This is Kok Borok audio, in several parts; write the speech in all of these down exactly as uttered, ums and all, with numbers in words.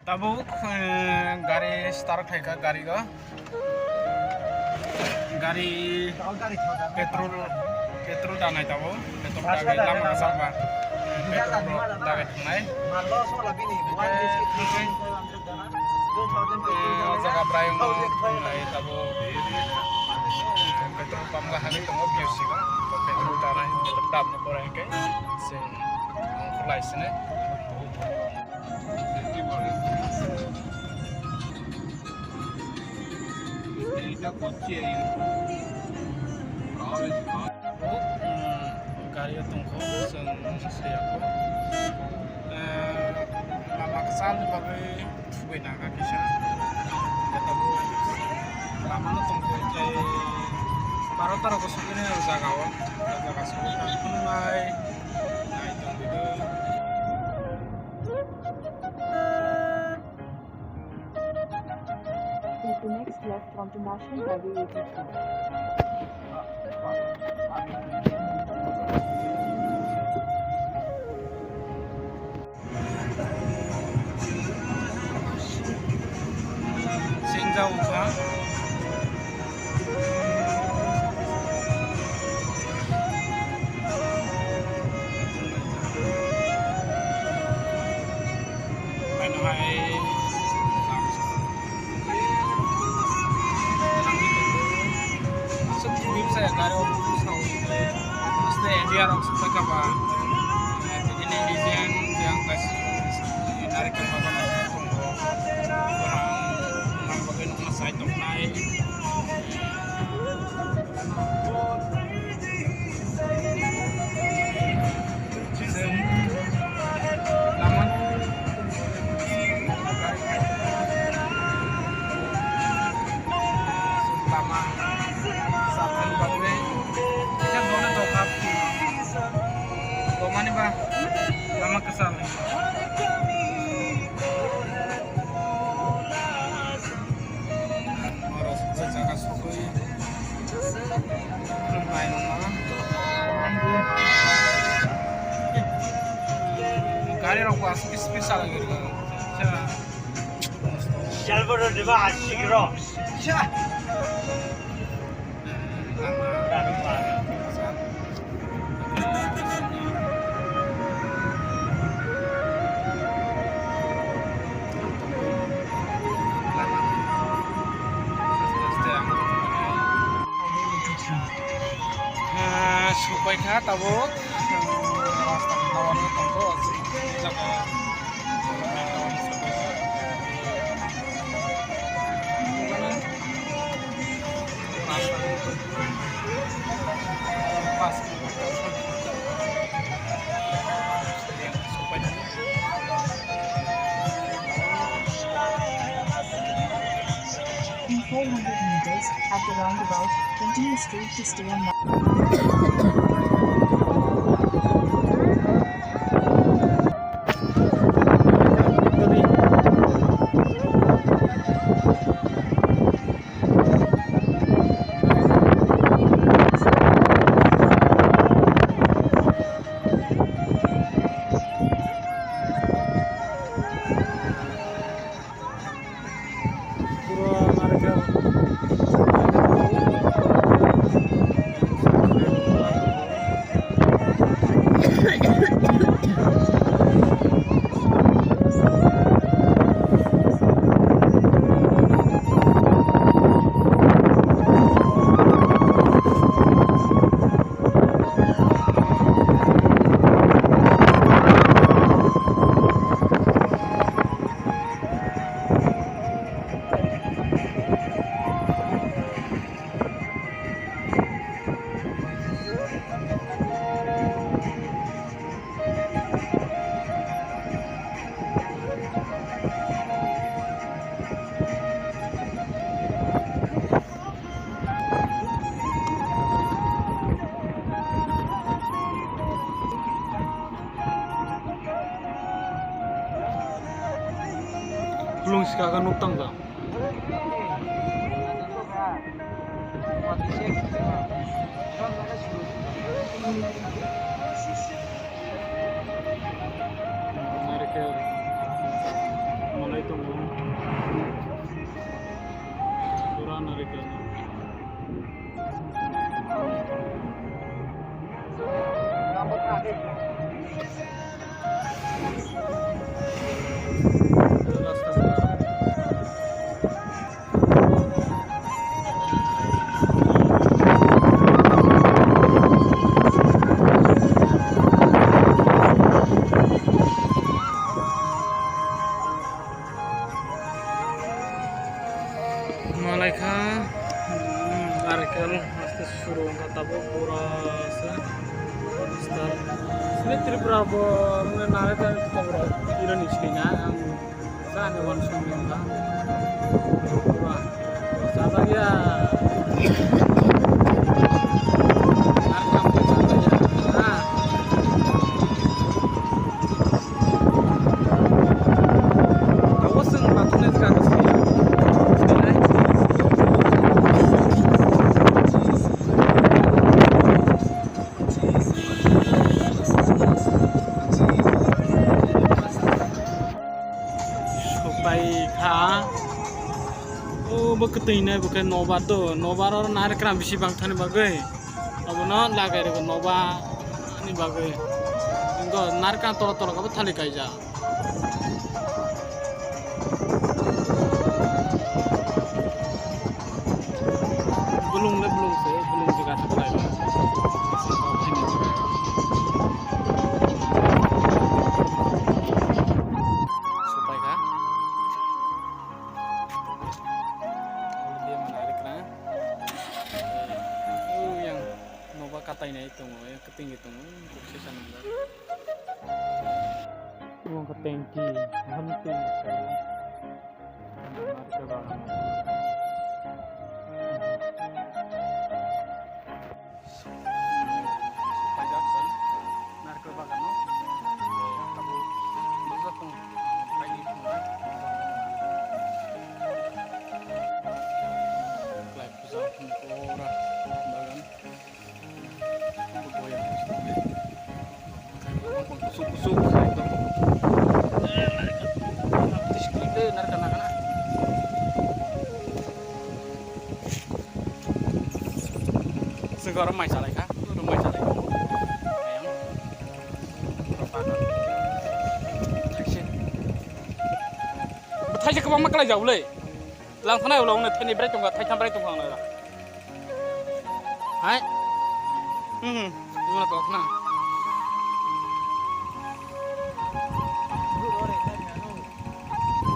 Tabuk, eh, gari start khaikha, gari o. Gari petrol, petrol danai tabuk. Petrol dagwi lama kwchangma. Petrol dagwi thangnai. Eh, o jaga bwrayung nai tabuk. Petrol pump ga hagwi tongo, B S C ga. Petrol danai, petrol dam ni pore hwnkhe chwng ongkhorlai sini. Gari o tongkho, chwng siyakho. Eh, lama kwchalni bagwi thubui nangkha kisa. Lama no tongkho, tei baro ta rok sogwi nai o jaga o. O jaga sogwi tongkho nai. Nai tongwi do. Take the next left onto National Highway eighty-three. Singjao wngkha. Haino hai aswk thwngwi bwsai gari o bwsao. Haste area rok swk kha ba. Bini design yang kaisa narikal bagan tongo. Borok ang bagwi nukna chai tongnai. Chwng lama lama saphang bagwi kisa dona tongkha. Bomani ba lama kwchal. Oro jaga sogwi khulumnai nongma. Gari rok bo aswk speed salai gari rok. Salvador de ba asik ro. Supai kha tabuk. Rasta ni tower no tongo, jaga. In four hundred meters, at the roundabout, continue straight to stay on. Khulung sika khe nuk tang jak. Narikal manwi tongo. Laikha, hmm, narikal haste suru wngkha tabuk pura se. Star. Sini Tripura bo, nare ta tabuk rok, iro ni sina, ang sa ane wan song wngkha. Pura. Sa sa ya. Narikal ko sa sa ya. Ah. Sopai kha. O bo kwtwi nai bo khe nobar do. Nobar oro narikra bisi bang thani bagwi. Abono lagai rwgo noba ni bagwi. Ingo narikra toro toro khe bo thali kaijak. Bulung le bulung se, bulung jaga se belai ba. Sopai kha. Dia mana ada kena. Oh, yang noba katai nai tongo, yang keting gitu. Kok sih sana enggak? Uang ketengki, hamting. Narikal bagan no. Tabuk bujak tong, kaini tong. Kelai puja pura bagan. Kusuk, kusuk, ekdom. Tis klik de, narikal nangkha na. Sengkar mai salai kha, oro mai salai kha. Ayang. Thaisa kwbangma kwlai jak le. Lang thana ulo, uno thani brai tongkha, thaitham brai tongkha ang. Hai. Hmm, hmm. Ino to khna.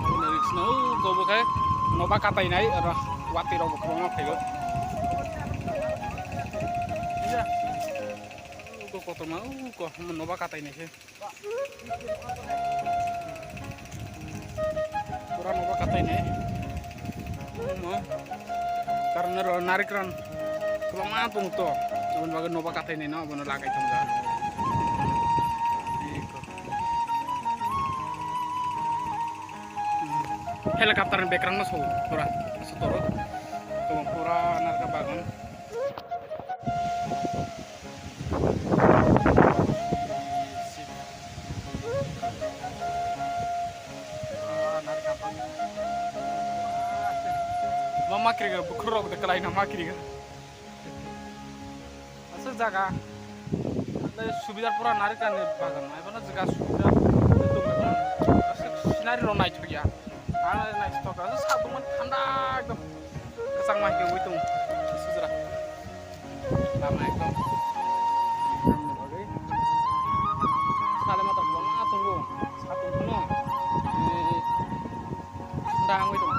Ino risk na, oh, gobo khai. Noba katai nai, ro, wati rok bo khobangma phaigo. Iya. Oh, go kotorma, oh, go, noba katai nai se. Pura noba katai nai. Mo. Karena ro narikra kwbangma tong to. Aboni bagwi noba katai nai no, abono lagai tong jak. Iko. Hmm. Helicopter ni background no so pura. Sotoro. To pura narikra bagan. Ma makriga, bukhurok de kalai na makriga. Asuk jaga. Subida pura narikani bagan. Ai bana jaga subida. Asuk sinari lo nai thuya. Ana nai stok. Asuk sabung thanda ekdom. Kwchangma khe ui tong sujra. Lama ekdom. Sale mata kwbangma tongo. Satung phano, eh, thanda wngwi tongo.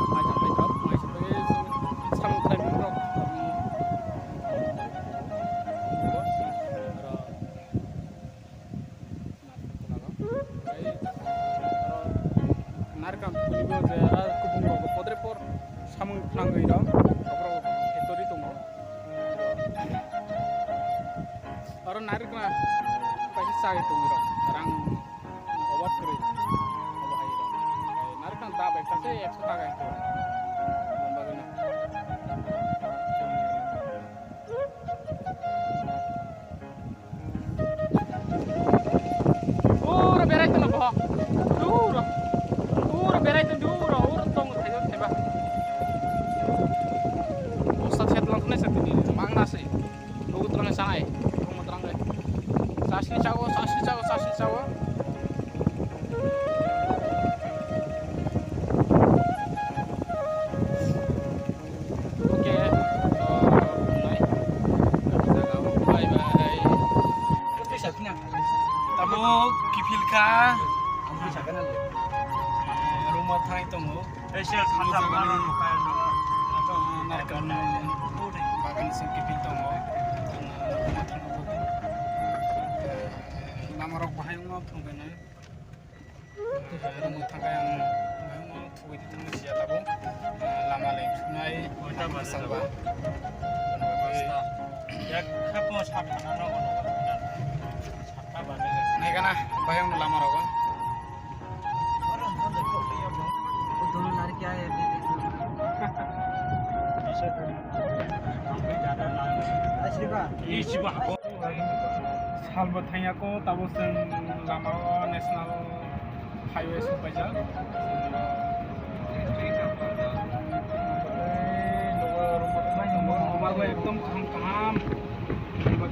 Maisa pai rok, maisa pai samung khlai rok. Narikam kunibo je ara kubung rogo podre por samung phnangwi rok, oborok factory tongo. Aro narikma kaisa chai tongwi rok, rang obat kwrwi, obo hai rok. Narikma da bai kaisa ekso taka hwnkhe. Pura berai tongno boho. Duro. Pura berai tong duro. Uro tong thaiba thaiba. Bosta chet lang khne se tini. Mang na se. Logo trang sanai. Tong trang le. Sasni chawo, sasni chawo, sasni chawo. Oke, so, nai. Bye bye. Tamo kifil kha. Ang sakana le. Room Thai tongo. Special khata mano no kaya no. Narikal bagan sing kipin tongo. Lama rok bahai wngma phunukgana. Rwngwi thangkhe ang bahai wngma thugwi di thangma siya tabuk. Lama le thunai. Salba. Yak khapo sat khana no. Naikana bahai wngma lama rogo. Salbo thangya ko tabo chwng lama o national highway sokpaijak. Ekdom kaham kaham.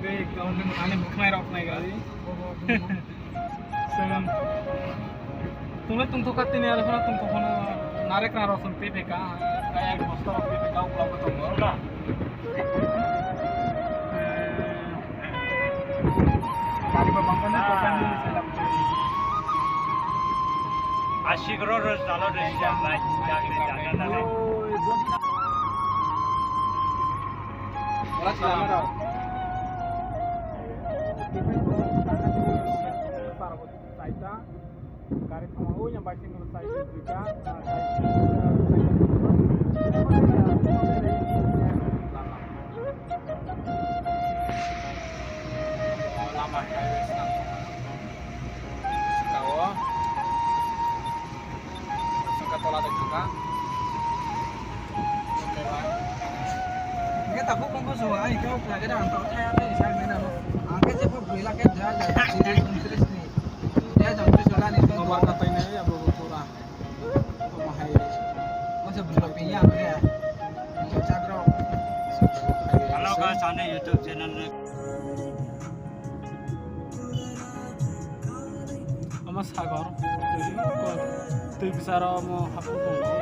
Ekdom ani bwkhnai rok nai gari. Seven. Tunglai tungthok ka tini, ari phano tungthok phano narek na rosong tei peka. Kaya ek bosta rok tei peka, ukla bo tongo. Gari ba bangkha na, ah, kok ni selam. Asik ro ro jalo de jam lai, jam lai, jam lai. Wala sila mero. Saita, gari thangma, o yang bicycle saita, duita, lama highway swnam tongma. Saka o, saka tola de thangkha. Hingke tabuk bongkho so, ang hingke o khlai khe ang tok thaya tei sa hwnwi nang. Ang khe jepho bwrwi lakh khe dui hajar chiri untris ni, dui hajar untris wala ni. Nobar katai nai abo bo pura. Omo hai. O se bwrwi pini ang khe. Chakrok. Hello guys, ani YouTube channel ni. Omo sagor, twi, twi bwsaro omo hapung tongo.